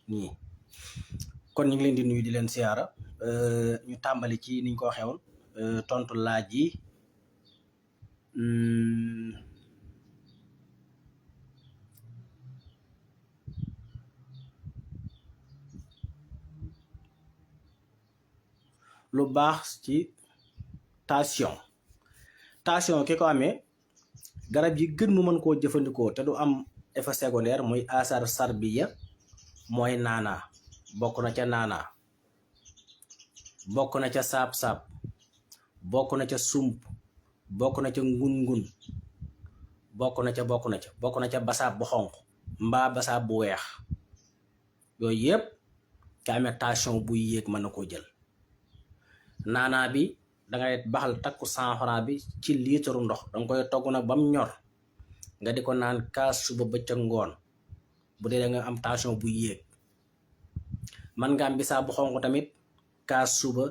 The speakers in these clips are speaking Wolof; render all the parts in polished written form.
nii. kon ñu ngi leen di nuyu di leen siyaara ñu tàmbali ci niñ ko waxee woon tontu laaj yi lu baax ci tension ki ko amee garab yi gën mu mën koo jëfandikoo te du am effet secondaire muy asar sarbiya mooy naanaa bokk na ca naanaa bokk na ca saab-saab bokk na ca sump bokk na ca ngun-ngun bokk na ca basaab bu xonq mbaa basaab bu weex yooyu yëpp ka amee tension buy yéeg mën na koo jël. naanaa bi dangay baxal takku 100 francs bi ci liitaru ndox danga koy togg nag bam ñor nga di ko naan kaas suba bëccëg ngoon bu dee da nga am tension buy yéeg. man nga am bisaab bu xonq tamit kaas suba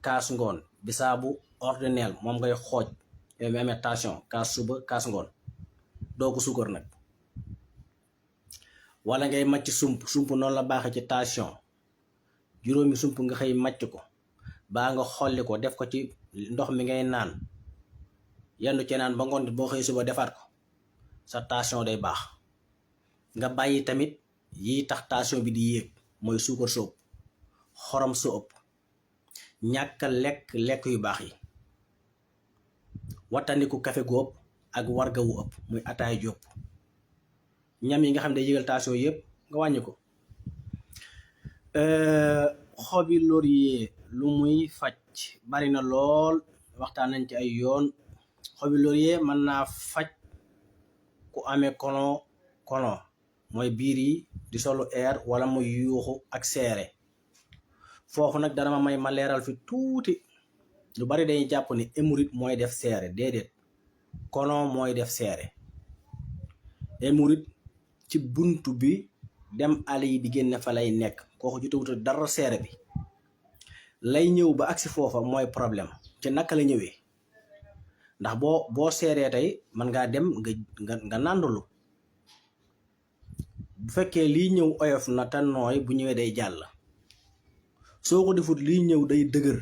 kaas ngoon bisaabu ordinaire moom ngay xooj yow mi amee tension kaas suba kaas ngoon doo ko suukar nag. wala ngay màcc sump noonu la baaxee ci tension juróomi sump nga xëy màcc ko baa nga xolli ko def ko ci ndox mi ngay naan yendu ci naan ba ngoon boo xëy suba defaat ko sa tension day baax. nga bàyyi tamit yi tax tension bi di yéeg mooy suukar su ëpp xorom su ëpp ñàkk lekk yu baax yi wattandiku kafe gu ëpp ak warga wu ëpp muy ataay ju ëpp ñam yi nga xam ne day yëgal tension yëpp nga wàññi ko. xobi laurier lu muy faj bari na lool waxtaan nañ ci ay yoon. xobi laurier mën naa faj ku amee kono mooy biir yi di solu air wala muy yuuxu ak seere. foofu nag dana ma leeral fi tuuti lu bari dañuy jàpp ni hémorroïde mooy def seere déedéet kono mooy def seere. hémorroïde ci buntu bi dem àll yi di génne fa lay nekk kooku jotewut dara seere bi lay ñëw ba agsi foofa mooy problème ci naka la ñëwee ndax boo seeree tey mën ngaa dem nga nàndulu bu fekkee liy ñëw oyof na te nooy bu ñëwee day jàll. soo ko defut liy ñëw day dëgër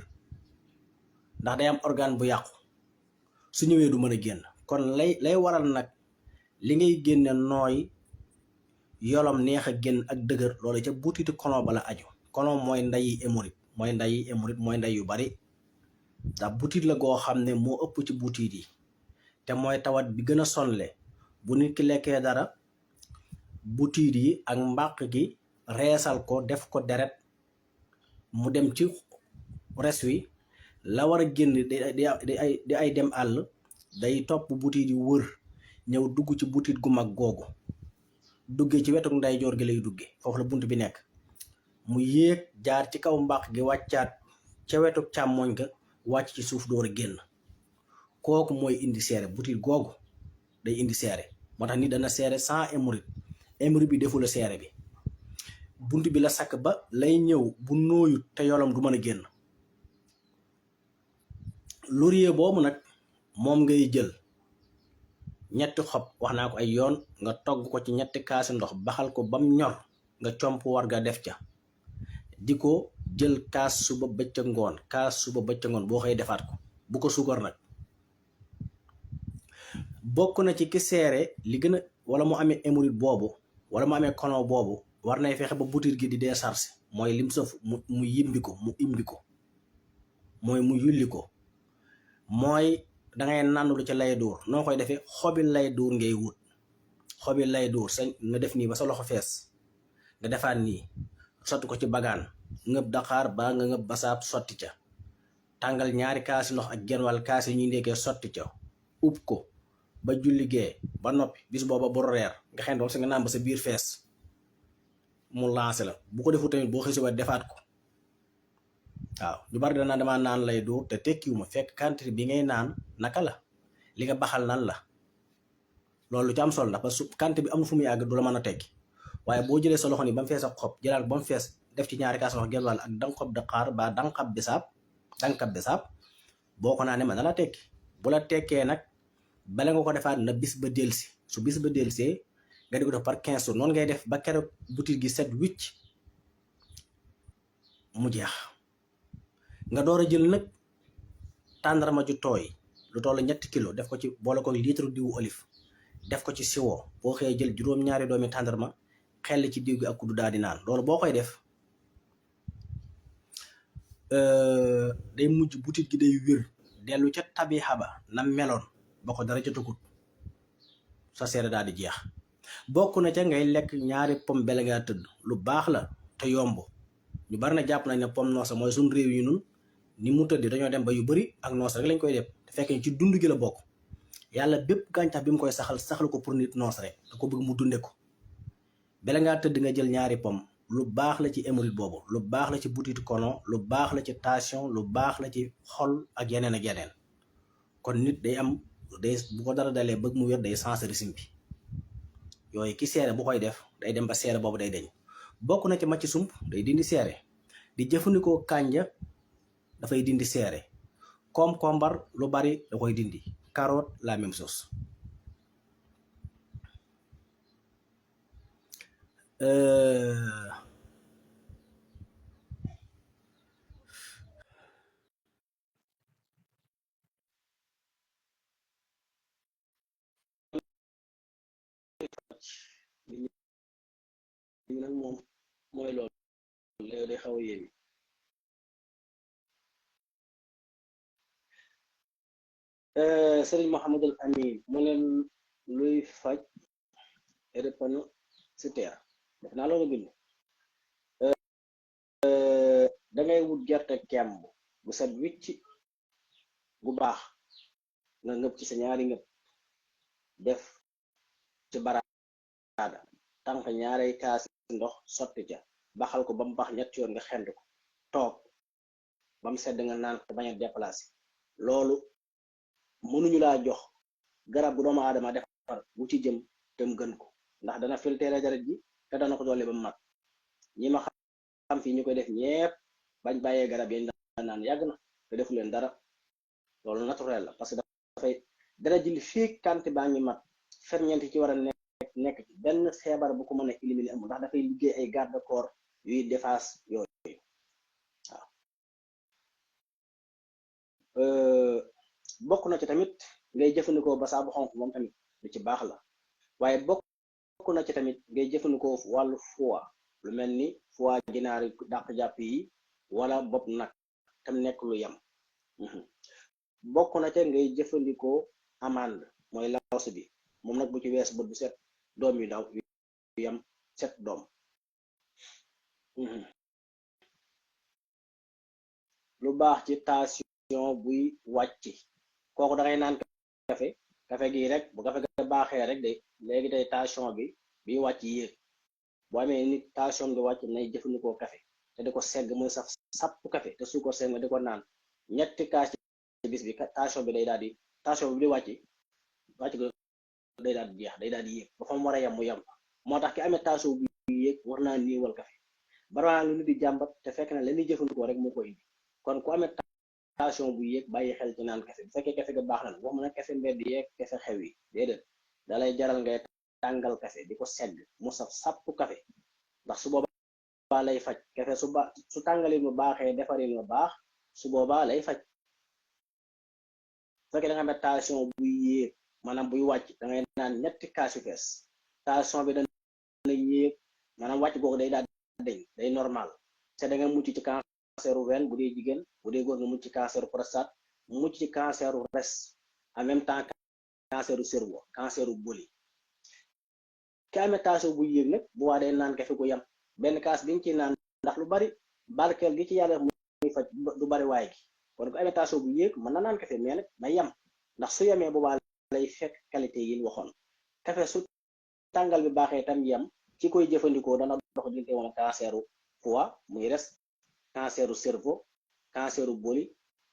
ndax day am organe bu yàqu su ñëwee du mën a génn. kon lay waral nag li ngay génne nooy yolom neex a génn ak dëgër loolu ca butitu kono bala aju. kono mooy ndayi hémorroïde mooy nday yu bari ndax butit la goo xam ne moo ëpp ci butit yi te mooy tawat bi gën a sonle. bu nit ki lekkee dara butit yi ak mbàq gi reesal ko def ko deret mu dem ci res wi la war a génn di ay dem àll day topp butit yi wër ñëw dugg ci butit gu mag googu duggee ci wetu ndeyjoor gi lay duggee foofu la bunt bi nekk mu yéeg jaar ci kaw mbàq gi wàccaat ca wetu càmmoñ ga wàcc ci suuf door a génn. kooku mooy indi seere butit googu day indi seere moo tax nit dana seere sans hémorroïde bi defu la seere bi bunt bi la sakk ba lay ñëw bu nooyut te yolam du mën a génn. laurier boobu nag moom ngay jël ñetti xob wax naa ko ay yoon nga togg ko ci ñetti kaasi ndox baxal ko bam ñor nga comp warga def ca di ko jël kaas suba bëccëg ngoon boo xëy defaat ko bu ko suukar nag. bokk na ci ki seere li gën a wala mu amee hémorroïde boobu wala mu amee kono boobu war nay fexe ba butit gi di décharger mooy lim sëf mu yimbi ko mooy mu yulli ko mooy dangay nàndulu ci lay duur noo koy defee xobi lay duur ngay wut. xobi lay duur sa nga def nii ba sa loxo fees nga defaat nii sotti ko ci bagaan ngëb daqaar baa nga ngëb basaab sotti ca tàngal ñaari kaasi ndox ak genn wàll kaasi ñuy ndekkee sotti ca ub ko ba julligee ba noppi bis booba bu reer nga xen doon sa nga naan ba sa biir fees mu lancé la. bu ko defu tamit boo xëy suba defaat ko waaw ñu bari dana dama naan lay duur te tekkiwuma fekk quantité bi ngay naan naka la li nga baxal nan la loolu lu ci am solo ndax parce que quantité bi amul fu muy àgg du la mën a tekki waaye boo jëlee sa loxo ni ba mu fees ak xob jëlaat ba mu fees def ci ñaari kaas ndox genn wàll ak danqob daqaar ba danqab bisaab boo ko naanee mën na la tekki. bu la tekkee nag bala nga ko defaat na bis ba delsi su bis ba delsee nga di ko def par 15 jours noonu ngay def ba keroog butit gi set wicc mu jeex nga door a jël nag tàndarma ju tooy lu toll 3 kilo def ko ci boole ko litre diwu olive def ko ci siwo boo xëyee jël juróom-ñaari doomi tàndarma xel ci diw gi ak kuddu daal di naan loolu boo koy def day mujj butit gi day wér dellu ca tabixa ba na meloon ba ko dara ca tukut sa seere daal di jeex. bokk na ca ngay lekk ñaari pom bele ngaa tëdd lu baax la te yomb ñu bari na jàpp nañ ne pom noosa mooy suñ réew yi nun ni mu tëdd dañoo dem ba yu bari ak noos rek lañ koy def te fekk ci dund gi la bokk. yàlla bépp gàncax bi mu koy saxal ko pour nit noos rek da ko bëgg mu dunde ko. bele ngaa tëdd nga jël ñaari pom lu baax la ci hémorroïde boobu lu baax la ci butitu kono lu baax la ci tension lu baax la ci xol ak yeneen ak yeneen kon nit day am day bu ko dara dalee bëgg mu wér day sensé régime bi yooyu ki seere bu koy def day dem ba seere boobu day deñ. bokk na ci macc sump day dindi seere di jëfandikoo kànja dafay dindi seere koom-kombar lu bari da koy dindi carotte la même chose. li nag moom mooy loolu léegi day xaw a yéemi Sëriñ Mouhamadul Amin mu ne luy faj drépanocytaire def naa loolu bind dangay wut gerte kemb bu set wicc bu baax nga ngëb ci sa ñaari ngëb def ci baraada tànk ñaarey kaasi ndox sotti ca baxal ko ba mu baax ñetti yoon nga xend ko toog ba mu sedd nga naan ko bañ a déplacé loolu mënuñu laa jox garab bu doomu aadama defar bu ci jëm te mu gën ko ndax dana filtré deret ji te dana ko dolli ba mu mat ñi ma xam fii ñu koy def ñepp bañ bàyyee garab yañ daan naan yàgg na te defu leen dara loolu naturel la parce que dafay deret ji li fii kanti baa ngi mat ferñeent ci war a nekk ci benn feebar bu ko mën a éliminer amul ndax dafay liggéey ay garde corps yuy défense yooyu waaw bokk na ci tamit ngay jëfandikoo basaabu xonk moom tamit lu ci baax la waaye bokk na ci tamit ngay jëfandikoo wàllu foie lu mel ni foie ginaar yi dàq jàpp yi wala bopp nag tam nekk lu yem bokk na ca ngay jëfandikoo amande mooy laws bi moom nag bu ci wees bët bu set doom yu daw yu yem 7 doom lu baax ci tension buy wàcc kooku dangay naan café gi rek bu café ga baaxee rek de léegi tey tension bi wàcc yéeg boo amee nit tension bi wàcc nay jëfandikoo café te di ko segg muy saf sapp café te su ko segg nga di ko naan 3 kaas ci bis bi tension bi day daal di tension bi di wàcc day daal di jeex day daal di yéeg ba fa mu war a yem mu yem moo tax ki amee tension bu yéeg war naa niiwal café barwaa lu nit di jàmbat te fekk na la ñuy jëfandikoo rek moo ko indi kon ku amee tension bu yéeg bàyyi xel ci naan café bu fekkee café ga baax na wax mu ne café mbedd yeeg café xew yi déedéet dalay jaral ngay tàngal café di ko segg mu saf sàpp café ndax su boobaa lay faj café su tàngalin mu baaxee defarin mu baax su boobaa lay faj bu fekkee da nga amee tension buy yéeg maanaam buy wàcc da ngay naan 3 kaas yu fees tension bi dana yéeg maanaam wàcc googu day daal deñ day normal te da nga mucc ci canceru veine bu dee jigéen bu dee góor nga mucc ci canceru prostate mucc ci canceru res en même temps canceru cerveau canceru boli ki amee tension bu yéeg nag bu waa day naan kafe gu yam benn kaas bi nga ci naan ndax lu bari barkeel gi ci yàlla muy faj du bari waay gi kon ku amee tension bu yéeg mën na naan kafe mais nag na yam ndax su yamee boobaa lay fekk qualité yi ñu waxoon kafe su tàngal bi baaxee tam yam ci koy jëfandikoo dana dox diggante woon canceru foie muy res canceru cerveau canceru boli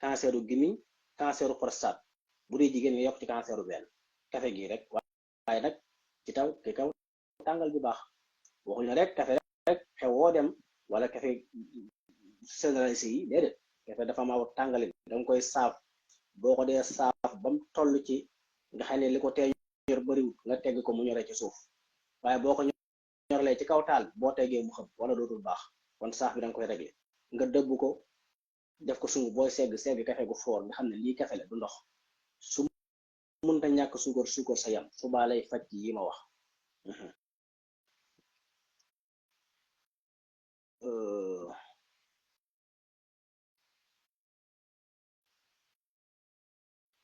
canceru gémmiñ canceru prostate bu dee jigéen nga yokk ci canceru veine kafe gi rek waaye nag ci kaw tàngal bi baax waxuñ ne rek kafe rek xewoo dem wala kafe généralisé yi déedéet kafe dafa ma wax tàngalin danga koy saaf boo ko dee saaf ba mu toll ci nga xam ne li ko tee ñor bariwul nga tegg ko mu ñoree ci suuf waaye boo ko ñorlee ci kaw taal boo teggee mu xam wala dootul baax kon saaf bi danga koy réglé nga dëbb ko def ko sungu booy segg kafe gu foor nga xam ne lii kafe la du ndox su mënta ñàkk suukar sa yam subaa lay faj yi ma wax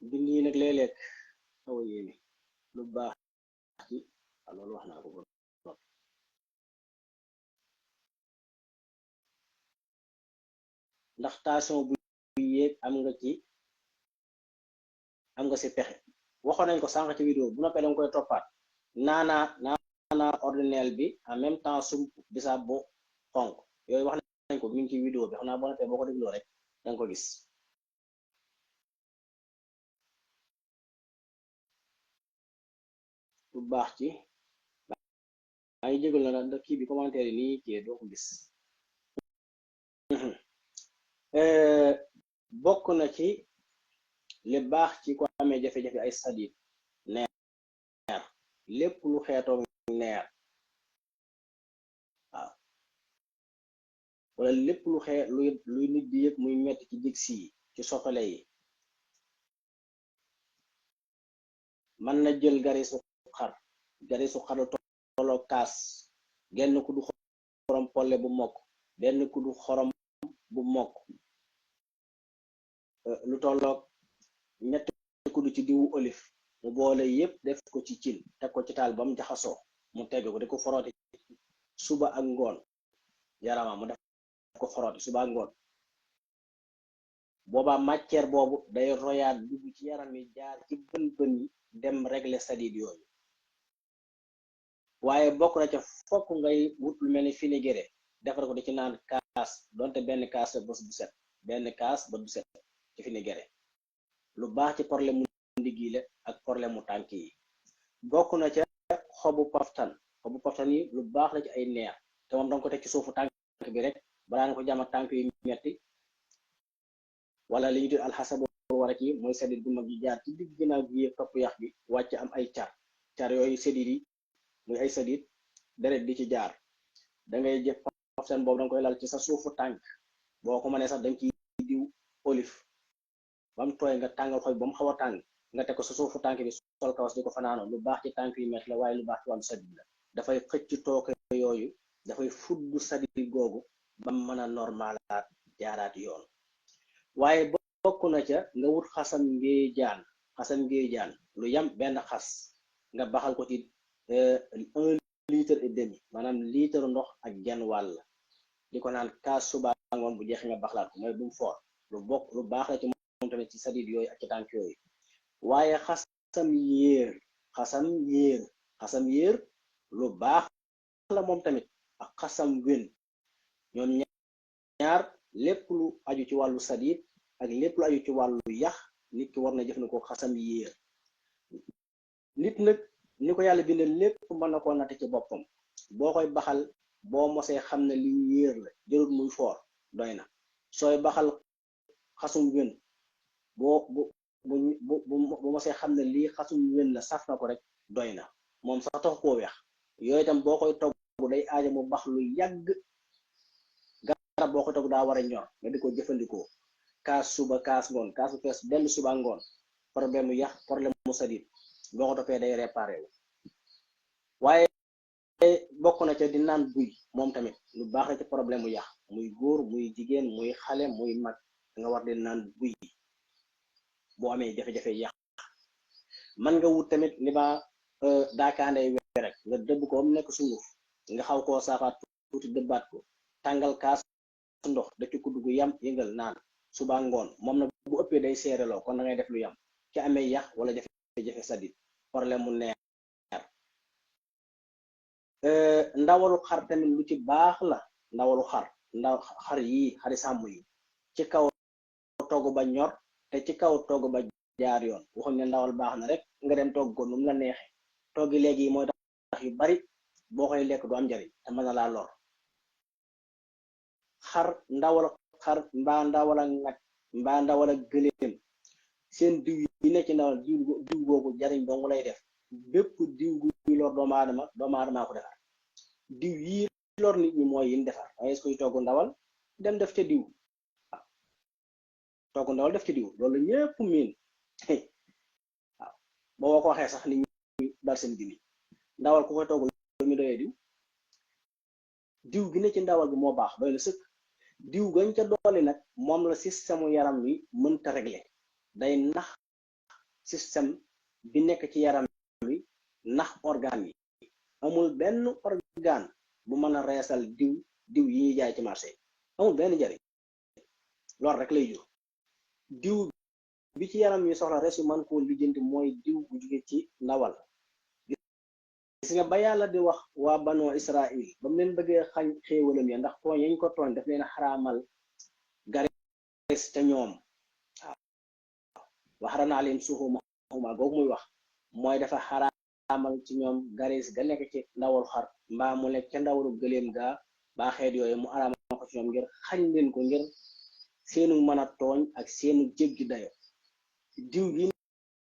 bind yi nag léeg-léeg xaw a yéeme lu baax ci loolu wax naa ko ba ndax tension bu yéeg am nga ci pexe waxoon nañ ko sànq ci vidéo bu noppee danga koy toppaat naanaa ordinaire bi en même temps sump bisaab bu xonk yooyu wax nañ ko mi ngi ci vidéo bi xam naa boo noppee boo ko dégloo rek danga ko gis lu baax ci maa ngi jégal na ndax kii bi commentaire yi nii kii doo ko gis bokk na ci li baax ci ko amee jafe-jafe ay sadid neer lépp lu xeetoo neer waaw wala lépp lu luy nit di yëg muy metti ci digsi yi ci sofale yi mën na jël garisu xar lu tolloo kaas genn ku du xorom polle bu mokk benn ku du xorom bu mokk lu tolloog ñetti kuddu ci diwu olive mu boole yépp def ko ci cin teg ko ci taal ba mu jaxasoo mu tegg ko di ko foroote suba ak ngoon yarama mu def ko foroote suba ak ngoon boobaa matière boobu day royaat dugg ci yaram yi jaar ci bën yi dem régler sadid yooyu waaye bokk na ca fokk ngay wut lu mel ni finigéré defar ko di ci naan kaas donte benn kaas bés bu set ci finigéré lu baax ci problème mu ndiggi la ak problème mu tànk yi bokk na ca xobu paftan yi lu baax la ci ay neer te moom danga ko teg ci suufu tànk bi rek balaa nga ko jàmm tànk yu metti wala li ñu tudd alxasabu war a ci mooy sadit bu mag yi jaar ci digg ginnaaw gi yëpp topp yax bi wàcc am ay car yooyu sadit yi muy ay sadit deret di ci jaar dangay jëf paftan boobu danga koy lal ci sa suufu tànk boo ko mënee sax danga ci diw olive bam tooy nga tàngal xoy ba mu xaw a tàng nga teg ko sa suufu tànk bi sol kawas di ko fanaanoo lu baax ci tànk yu metti la waaye lu baax ci wàllu sadit la dafay xëcc tooke yooyu dafay fudd sadit googu ba mën a normalaat jaaraat yoon waaye bokk na ca nga wut xasam ngéejaan lu yam benn xas nga baxal ko ci 1,5 litre maanaam litre ndox ak genn wàll di ko naan kaas suba ngoon bu jeex nga baxlaat ko mooy bu mu foor lu baax la ci moom tamit ci sadid yooyu ak ci tànk yooyu waaye xasam yéer lu baax la moom tamit ak xasam wen ñoom ñaar lépp lu aju ci wàllu sadid ak lépp lu aju ci wàllu yax nit ki war na jëfandikoo xasam yéer nit nag ni ko yàlla bindee lépp mën na koo natte ci boppam boo koy baxal boo mosee xam ne li yéer la jërut muy foor doy na sooy baxal xasum wen bu mosee xam ne lii xasum wen la saf na ko rek doy na moom sax tax koo weex yooyu itam boo koy togg day aaja mu bax lu yàgg garab boo koy togg daa war a ñor nga di ko jëfandikoo kaas suba kaas ngoon kaas bu fees benn suba ngoon problème mu yax problème mu sadit boo ko toppee day réparé wu waaye bokk na ca di naan buy moom tamit lu baax la ci problème mu yax muy góor muy jigéen muy xale muy mag nga war di naan buy boo amee jafe-jafe yax man nga wut tamit li ma daakaandey we rek nga dëbb ko am nekk sunguf nga xaw koo saafaat tuuti dëbbaat ko tàngal kaas ndox da ci kudd gu yam yëngal naan suba ngoon moom na bu ëppee day seereloo kon da ngay def lu yam ci amee yax wala jafe-jafe sadit problème mu neer ndawalu xar tamit lu ci baax la ndawalu xar yii xari sàmm yi ci kaw togg ba ñor te ci kaw togg ba jaar yoon waxuñ ne ndawal baax na rek nga dem togg ko nu mu la neexe toggi léegi yi mooy tax yu bari boo koy lekk du am njariñ te mën na laa lor ndawal xar mbaa ndawal ak nag mbaa ndawal ak gëléem seen diw yi nekk ci ndawal diw googu jariñ dong lay def bépp diw guy lor doomu aadama ko defar diw yi lor nit ñi mooy yin defar dangay koy togg ndawal dem def ca diw togg ndawal def ci diw loolu ñëpp miin waaw boo ko waxee sax nit ñi dal seen dini ndawal ku koy togg lu ñu doyee diw gi ne ci ndawal bi moo baax doy la sëkk diw gañ ca doole nag moom la système yaram wi mënta régler day nax système bi nekk ci yaram wi nax organe yi amul benn organe bu mën a reesal diw yi ñuy jaay ci marché amul benn njariñ loolu rek lay jur diw bi ci yaram wi soxla res yu man koo lijjanti mooy diw bu jóge ci ndawal gis nga ba yàlla di wax waa banoo Israil ba mu leen bëggee xañ xéewalam ya ndax tooñ yañ ko tooñ daf leen xaraamal garis ca ñoom waaw waxaranaa leen suuxuma googu muy wax mooy dafa xaraamal ci ñoom garis ga nekk ci ndawal xar mbaa mu nekk ca ndawalu gëléem gaa baa xeet yooyu mu araamal ko ci ñoom ngir xañ leen ko ngir seenu mën a tooñ ak seenu jéggi dayo diw gi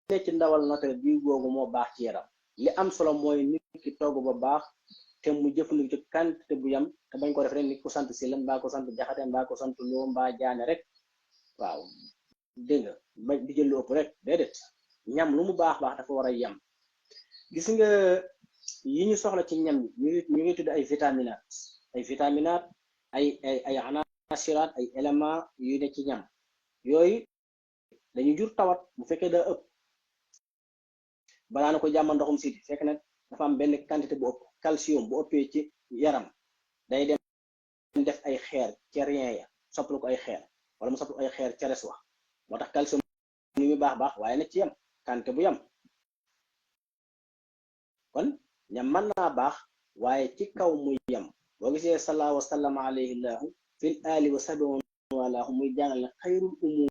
ne ci ndawal naturel diw googu moo baax ci yaram li am solo mooy nit ki togg ba baax te mu jëfandiku ci quantité bu yam te bañ ko def rek nit ku sant si la mbaa ko sant jaxate mbaa ko sant loo mbaa jaane rek waaw dégg nga ba di jël lu ëpp rek déedéet ñam lu mu baax baax dafa war a yam gis nga yi ñu soxla ci ñam ñu ngi tudd ay vitaminat ay anasiraat ay élément yu ne ci ñam yooyu dañu jur tawat bu fekkee daa ëpp balaa na ko jàmmal ndoxum siti fekk nag dafa am benn quantité bu ëpp calcium bu ëppee ci yaram day dem def ay xeer ca rien ya sopplu ko ay xeer wala mu sopplu ko ay xeer ca res wax moo tax calcium ni muy baax waaye nag ci yam quantité bu yam kon ñam mën naa baax waaye ci kaw muy yam boo gisee sallallahu wa sallam alayhi llahu fil ali wa sahbihi walaahu muy jàngal ne xayrul umur